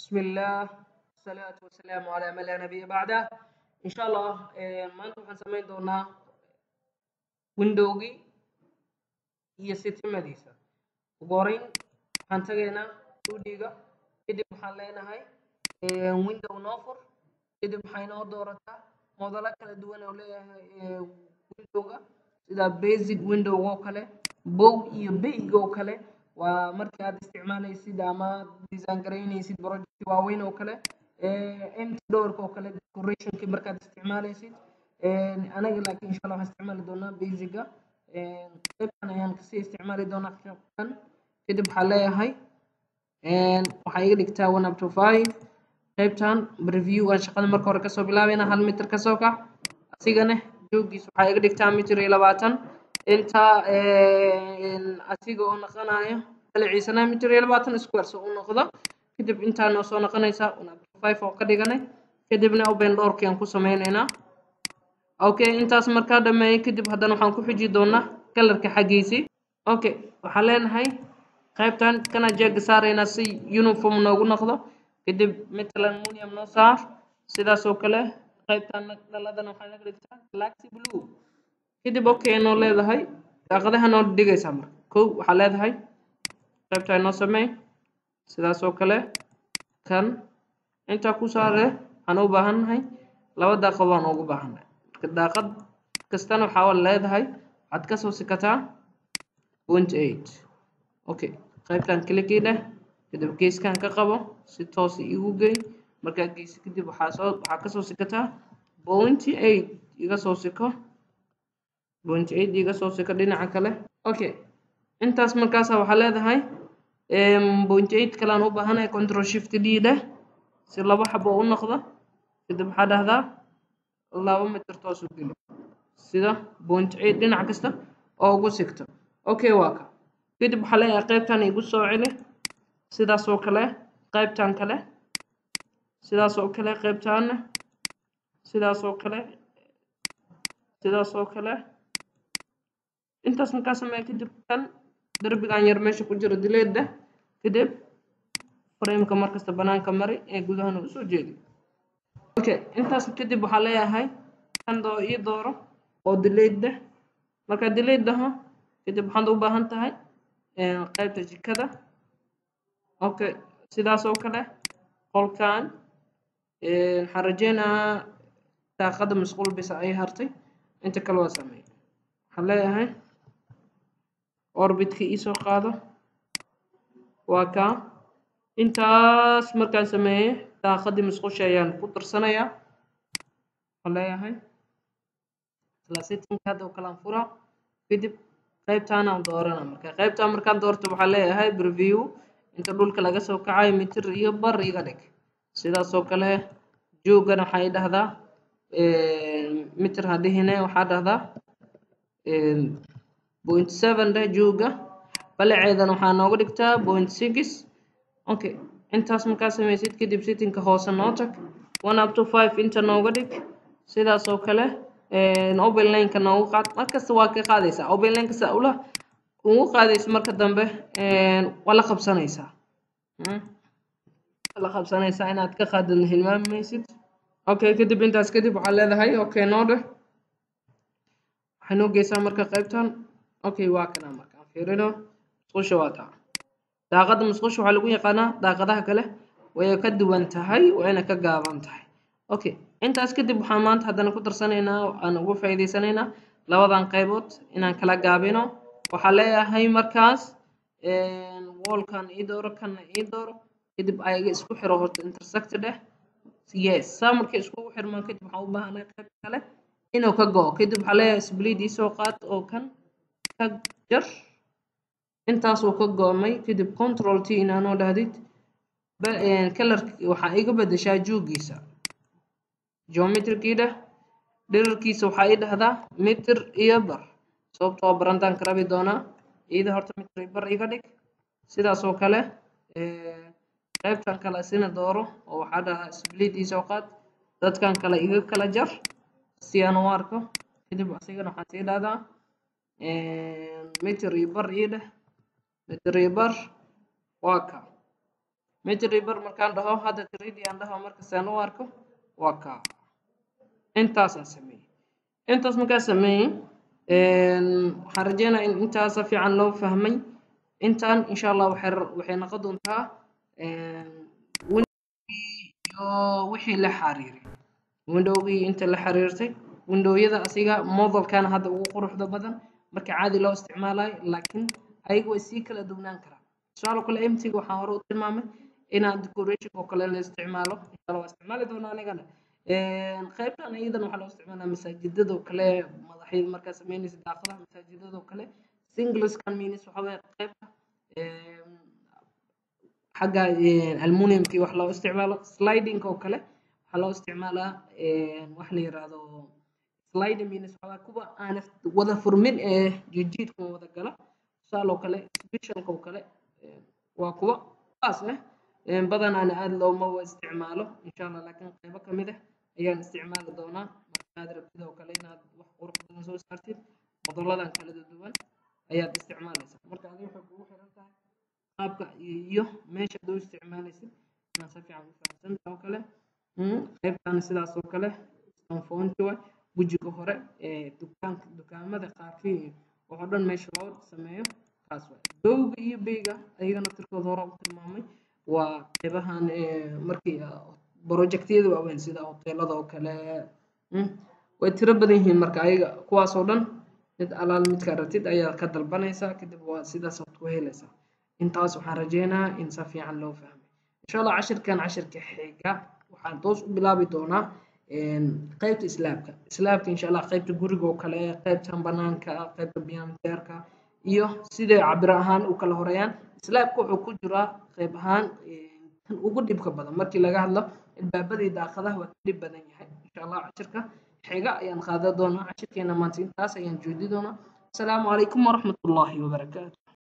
بسم الله والصلاة والسلام على من لا نبي بعده إن شاء الله. Maanta waxaan samayn doonaa windowgii iyo setting-adiisa. Ugu horeyn waxaan tagaynaa 2D-ga, kadib waxaan leenahay window noo fur. Kadib waxay noo doorataa modelo kala duwan oo leeyahay windowga, sida basic window oo kale, bow iyo big oo kale. Waa marka aad isticmaalaysid ama design garaynaysid project waaweyn oo kale, empty doorka oo kale, decorationki markaad isticmaalaysid. Anaga laakiin insha Allah waxaan isticmaali doonaa basic-ga. Qaybtan ayaan kasii isticmaali doonaa kan. Kadib waxaa leeyahay waxaa iga dhigtaa 1 up to 5. Qaybtan preview aan shaqada marka hore kasoo bilaabayna, 1 mitir kasoo kac. Asigana joogiis waxaa iga dhigtaa 1.20 mitir inta, asiga oo noqonayo daliciisana 1.20 mitir square so u noqdo. Kadib intaa noo soo noqonaysa 1 up to 5 oo ka dhiganay. Kadibna open doorkii aan ku sameynaynaa. Okay, intaas markaa dhameeyay kadib, haddana waxaan ku xiji doonaa colorka xaggiisii. Okay, waxaan leenahay qaybtan kana jeega saaraynaa si uniform noogu noqdo. Kadib metal aluminium noo saar. Sidaas oo kale qaybtan dhaladana waxaa naga dhigtaa galaxy blue. Kadib okay noo leedahay, daaqadaha noo dhigaysaa. Marka kow waxaa leedahay qaybtaa noo sameey. Sidaas oo kale kan intaa ku saare. Waxaan u baahannahay laba daaqad waan ugu baahannahay. Marka daaqad kastana waxaa leedahay waxaad kasoo sikataa 0.8. Okay, qaybtan click dheh, kadib geeskan ka qabo, si toos igu gey. Markaa geysi kadib waxaa kasoo sikataa 0.8, iga soo siko 0.8, iga soo siko dhinaca kale. Okay, intaas markaasa waxaa leedahay 0.8 kale aan u baahanahay. Control Shift D dheh si laba xabo u noqdo. Kadib waxaa dhahdaa 2 mitir toos u geli, sida 0.8 dhinac kasta oo ugu sigto. Okay, waa ka. Kadib waxaa leeyahay qaybtan igu soo celi. Sidaas oo kale qaybtan kale, sidaas oo kale qaybtaana, sidaas oo kale, sidaas oo kale. Intaas markaa sameeya kadib, kan darbigan yar meesha ku jiro dileeda. Kadib frameka markasta banaanka mari ee gudahana usoo jeedi. Okay, intaas kadib waxaa leeyahay kan doo ii dooro oo delete. Markaa delete dhaho kadib, waxaad u baahan tahay qaybta jikada. Okay, sidaas oo kale qolkan waxaan rajeynayaa daaqada musqul bisa ay hartay, inta kale waa sameeyay. Waxaan leeyahay orbitka iisoo qaado, waa kaa. Intaas markaan sameeyey, daaqadii musqusha ayaan ku darsanayaa. Waxaan leeyahay isla settingka hadda oo kale aan furaa. Kadib qaybtaan aan doorana. Marka qaybtaan markaan doorto, waxaan leeyahay preview inta dhulka laga soo kacayo 1.5 mitir iga dhig. Sidaas oo kale joogana waxay dhahdaa mitir hadhihine, waxaa dhahdaa 0.7 dheh jooga. Balaceedana waxaa nooga dhigtaa 0.6. Okay, intaas markaa sameysid kadib, settingka hoose noo tag, 1 up to 5 inta nooga dhig. Sidaas oo kale open line-ka noogu qaad. Markasta waa ka qaadaysaa open line-ka, saa ula ugu qaadaysa. Marka dambe waa la qabsanaysaa, la qabsanaysaa inaad ka qaadid hilmaamaysid. Okay, kadib intaas kadib waxaa leedahay okay noo dheh. Waxay noo geysaa marka qaybtan. Okay, waa kana. Marka aan fiirino musqusha, waa taa daaqada musqusha. Waxaa lagu yaqaanaa daaqadaha kale way ka duwan tahay, wayna ka gaaban tahay. Okay, intaas kadib waxaan maanta haddana ku darsanaynaa, aan uga faa'iidaysanaynaa labadan qaybood inaan kala gaabino. Waxaa leeyahay markaas wallkan ii dooro, kanna ii dooro. Kadib ayaga isku xiro horta, intersect dheh, yes. Saa markay iskugu xirmaan kadib, waxaan u baahanay qayb kale inuu ka go'o. Kadib waxaa leeyahay split ii soo qaad oo kan ka jar. Intaasuu ka go'may. Kadib Control T inaanoo dhahdid, color waxaa iga bedeshaa joogiisa, geometricii dheh. Dherarkiisa waxaa ii dhahdaa 1.5 mitir, sababtoo barantaan ka rabi doonaa. Iyada horta 1.5 mitir iga dhig. Sidaas oo kale qaybtan kale isina dooro oo waxaa dhahdaa split ii soo qaad, dadkan kale iga kala jar si aan u arko. Kadib asigana waxaan sii dhahdaa 1.5 mitir ii dheh, 1.5 mitir. Waa ka. Meter bar markaan dhaho hadda 3D aan dhaho, markastaan u arko waa kaa. Intaasaan sameeyey. Intaas markaan sameeyey, waxaan rajeynayaa in intaas si fiican loo fahmay. Intaan insha Allah waxay noqon doontaa windowgii iyo wixii la xiriiray, windowgii inta la xiriirtay windowyada. Asiga modelkan hadda ugu quruxda badan marka caadi loo isticmaalayo, laakiin ayaga way sii kala duwnaan karaan. Tusaale kale, emptyga waxaan hore u tilmaamay inaan decoration oo kale la isticmaalo. Insha Allah waa isticmaali doonaa anigana. Qaybtan iyadan waxaa loo isticmaalaa masaajidada oo kale, madaxyada markaa sameynaysa, daaqadaha masaajidada oo kale. Singleskan means waxaa weeye qaybta xagga aluminiumkii wax loo isticmaalo. Sliding oo kale waxaa loo isticmaalaa wax la yiraahdo sliding means waxaa waaye kuwa aan wada furmin ee jijiidka wada gala. Tusaale oo kale, specialka oo kale waa kuwa qaas ah, badanaana aad looma isticmaalo insha Allah, laakiin qaybo kamid ah ayaan isticmaali doonaa. Markaad rabtid oo kale inaad wax qurux badan soo saartid, modeladan kala duwan ayaad isticmaalaysaa. Marka adiga waxay kugu xiran tahay qaabka iyo meesha aad u isticmaalaysid inaad si fiican u fahamsantahay oo kale. Qaybtan sidaas oo kale stone waay, wejiga hore ee dukaanka, dukaamada qaarkii oo dhan meesha loo sameeyo kaas waay. Dowga iyo bayga ayagana tirkooda hore u tilmaamay, waa qaybahan markii projectyada waaweyn sida hoteelada oo kale. Way tiro badan yihiin. Marka ayaga kuwaas oo dhan mid alaal midkaa rabtid ayaa ka dalbanaysaa, kadib waa sidaas aad ku helaysaa. Intaas waxaan rajeynayaa in si fiican loo fahmay insha Allah. Cashirkan cashirka xiga waxaan toos u bilaabi doonaa qaybta slabka. Slabka insha Allah qaybta guriga oo kale, qaybtan banaanka, qaybta biyanteerka iyo siday cabir ahaan u kala horeeyaan. Slabka wuxuu ku jiraa qayb ahaan kan ugu dhibka badan markii laga hadlo albaabada iyo daaqadaha, waa ka dhib badan yahay. Insha Allah cashirka xiga ayaan qaadan doonaa. Cashirkeena maanta intaas ayaan joojin doonaa. Asalaamu calaykum waraxmatullaahi wabarakaatu.